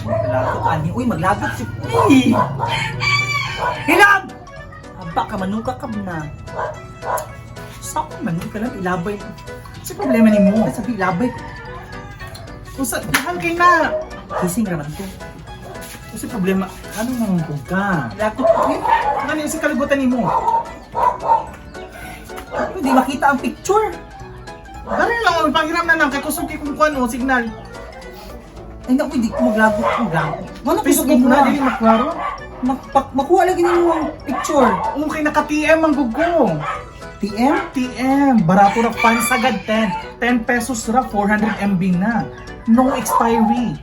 Maglagot ani. Uy, maglagot si. Uy! Hilam! Aba ka, manuka ka na. Sa akong manuka lang, ilabay. Sa problema ni mo? Sabi, ilabay. Usa, mahal kay na. Kissing raman to. Usa problema, ano nangungkog ka? Lagot ko eh. Ano yung sa kalibutan ni mo? Hindi makita ang picture. Dari lang, panghiram na lang, kay kusog kay kung kuan o, signal. Ay, naku, hindi ko maglagot. Maglagot. Ano Facebook na, dili maklaro. Makuha lagi ninyo ang picture. Okay, naka-TM ang gugo. TM? TM, barato ra pansagad 10. 10 pesos ra, 400 MB na. No expiry.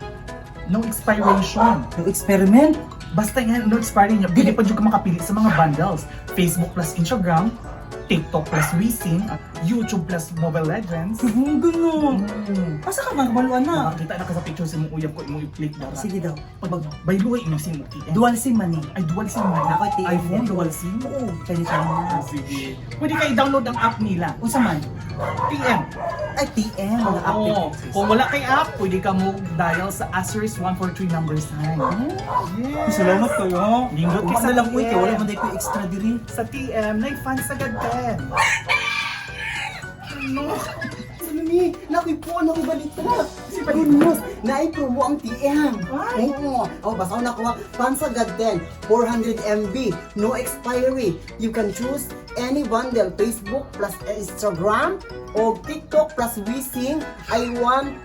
No expiration. Yung experiment? Basta yan, no expiry niya. Dili pa jud ka makapili sa mga bundles. Facebook plus Instagram, TikTok plus Wesing, YouTube plus Mobile Legends. Ang gano'n. Asa ka nakabaluan na? Nakakita na ka sa picture sa imong uyab ko, imong i-click dara. Sige daw. Pag bayluhay imong SIM mo, TM. Dual SIM man eh. Ay, dual SIM man. Ako, TM. iPhone, dual SIM? Oo, pwede tayo na. Sige. Pwede ka i-download ang app nila. Unsa man? TM. Ay, TM. Mga app. Oo. Kung wala kay app, pwede ka mo dial sa asterisk 143 number sign. Yes. Salamat kayo. Linggot Kay kay sa sa lang uy, kay wala TM. man day ko extra diri. Sa TM, nay fans agad din. Ano? Ano ni? Nakipuan ako balita. Good news! Nai-promo ang TM. Ay! Oo. Oh, basta ako nakuha. Pansagad din. 400 MB. No expiry. You can choose any bundle. Facebook plus Instagram o TikTok plus Wesing. I want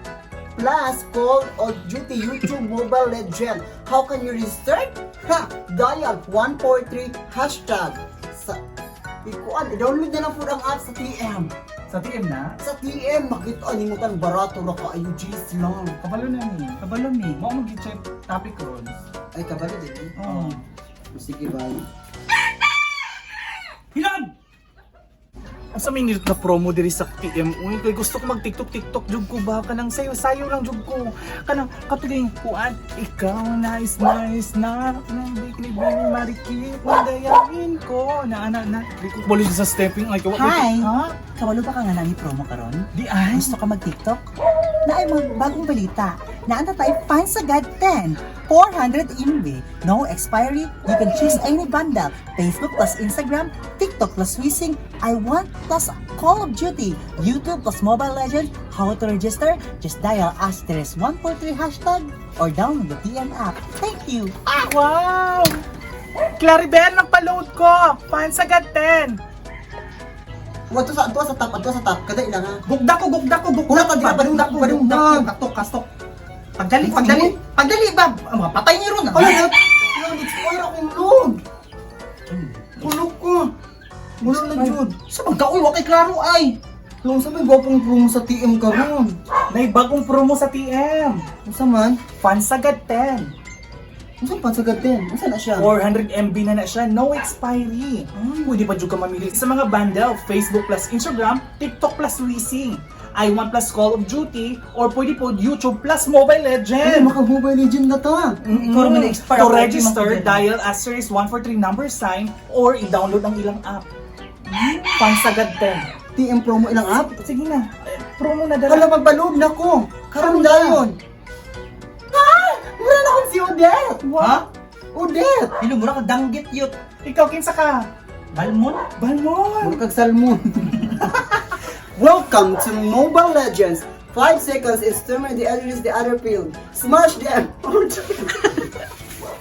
plus Call of Duty YouTube Mobile Legend. How can you register? Ha! Dial 143 hashtag. Sa, ikuan, i-download na lang po ang app sa TM. Sa TM na? Sa TM, makita ni mo tan barato ra kaayo G's lang. Kabalo na ni. Kabalo mi. Mao mag-check topic ron. Ay, kabalo din eh. Oo. Sige, bye. Hilan! Ang sa minute na promo diri sa TM, uy, kay gusto ko mag TikTok TikTok jud ko ba kanang sayo sayo lang jud ko. Kanang katuling kuan, ikaw nice nice na nang bikini bini marikit nagayain ko na ana na. Di ko balo sa stepping ay kawa. Hi. Ha? Kabalo ba ka nga nami promo karon? Di ay. Gusto ka mag-TikTok? Naay mga bagong balita. Naanta tayo Pansagad 10. 400 MB. No expiry. You can choose any bundle. Facebook plus Instagram, TikTok plus Wesing, I Want plus Call of Duty, YouTube plus Mobile Legends. How to register? Just dial asterisk 143 hashtag or download the TM app. Thank you. Wow! Claribel, nagpa-load ko! Fans agad 10! Wato sa ato sa top, ato sa top. Kada ilang ha. Gugda ko, gugda ko, gugda Wala pa, di pa, gugda ko, padung- gugda ko, padung- katok, kastok. Pagdali, pagdali, pagdali ba? Ah, mga patay niyo ron ah. Ala, na, expire akong load. Kulok ko. Wala na jud. Sa magkaoy, wa kay klaro ay. Long sa may gwapong promo sa TM karon. May bagong promo sa TM. Unsa man? Fans agad 10. Unsa pansagad din? Unsa na siya? 400 MB na na siya, no expiry. Pwede pa jud ka mamili sa mga bundle, Facebook plus Instagram, TikTok plus Wesing, I Want plus Call of Duty, or pwede po YouTube plus Mobile Ay, Legend. maka Mobile Legend na ta. Ikaw naman na-expire. To Ako, register, di man ko dial asterisk 143 number sign or i-download ang ilang app. Pansagad 10. TM promo ilang app? Sige na, eh, promo na dala. Hala, magbalog na ko. Karon Karon na. dayon. Ah! Mura na akong si Odette. Ha? Odette! Hilo, mura ka danggit yut. Ikaw, kinsa ka? Balmon? Balmon! Mura kag salmon. Welcome to Mobile Legends. 5 seconds is determine the other is the other field. Smash them!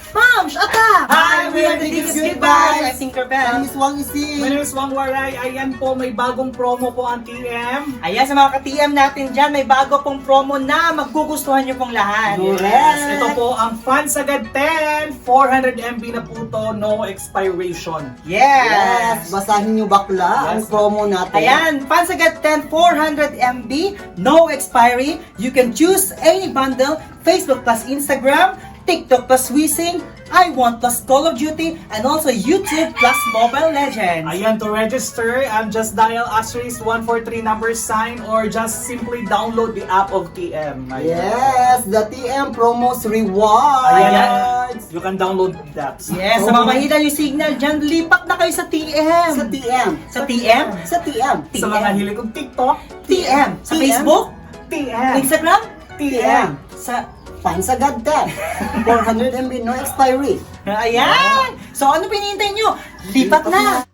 Ma'am, shut up! Hi, we are the Geeks Goodbyes. I'm Tinkerbell. My name is Wang Ising. My name is Wang Waray. Ayan po, may bagong promo po ang TM. Ayan, sa mga ka-TM natin dyan, may bago pong promo na magugustuhan nyo pong lahat. Correct. Ito po ang Fans Agad 10. 400 MB na po to, no expiration. Yes! Yes! Basahin nyo bakla ang Yes. promo natin. Ayan, Pansagad 10, 400 MB, no expiry. You can choose any bundle, Facebook plus Instagram, TikTok plus Wesing, I Want plus Call of Duty, and also YouTube plus Mobile Legends. Ayan, to register, just dial asterisk 143 number sign or just simply download the app of TM. Ayan. Yes! The TM promos rewards! Ayan. You can download the apps. Yes, sa mga mahina yung signal dyan, lipat na kayo sa TM. Sa TM. Sa TM? Sa TM. Sa mga hilig og TikTok, TM. Sa TM. Facebook? TM. Instagram? TM. Sa Pansagad 10, 400 MB, no expiry. Ayan! So ano pinihintay nyo? Lipat na!